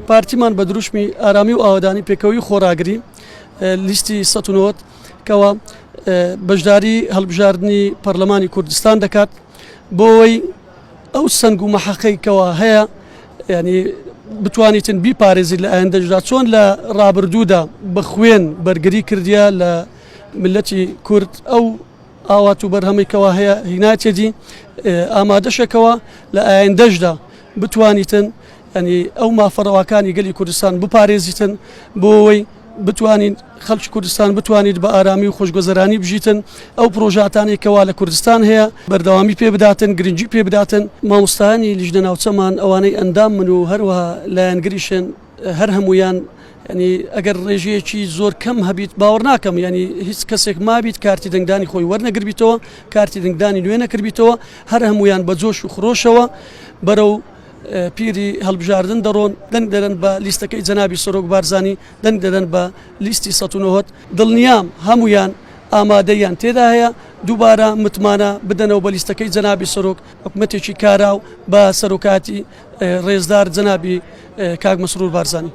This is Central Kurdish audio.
پارتیمان بە دروشمی ئارامی و ئاوەدانی پێکەوەی خۆڕاگری لیستی 190 کەوا بەشداری هەڵبژاردنی پەرلەمانی کوردستان دەکات بۆ ئەوەی ئەو سەنگ و مەحەقەی کەوا هەیە ینی بتوانیتن بیپارێزیت لە ئایندەشدا چۆن لە ڕابردوودا بە خوێن بەرگری کردیە لە ملەتی کورد ئەو ئاوات و بەرهەمەی کەوا هەیە هیناتێدی ئامادەشەکەوە لە ئایندەشدا بتوانیتن ینی ئەو مافە ڕەواکانی گەلی کوردستان بپارێزیتن بۆ ئەوەی بتوانین خەڵکی کوردستان بتوانیت بە ئارامی و خۆشگوزەرانی بژیتن ئەو پرۆژاتانەی کەوا لە کوردستان هەیە بەردەوامی پێ بداتن گرنگی پێ بداتن. مامۆستایانی لیژنە ناوچەمان ئەوانەی ئەندام من و هەروەها لایەنگریشن هەر هەموویان ینی ئەگەر ڕێژەیەکی زۆر کەم هەبیت باوەڕ ناکەم ینی هیچ کەسێک مابیت کارتی دەنگدانی خۆی وەرنەگربیتەوە کارتی دەنگدانی نوێ نەکردبیتەوە هەر هەموویان بە جۆش و خرۆشەوە بەرەو پیری هەڵبژاردن دەڕۆن دەنگ دەدەن بە لیستەکەی جەنابی سەرۆک بارزانی دەنگ دەدەن بە لیستی 190 دڵنیام هەمویان ئامادەیان تێدا هەیە دووبارە متمانە بدەنەوە بە لیستەکەی جەنابی سەرۆک حکومەتێکی کارا و بە سەرۆکاتی ڕێزدار جەنابی کاک مەسرور بارزانی.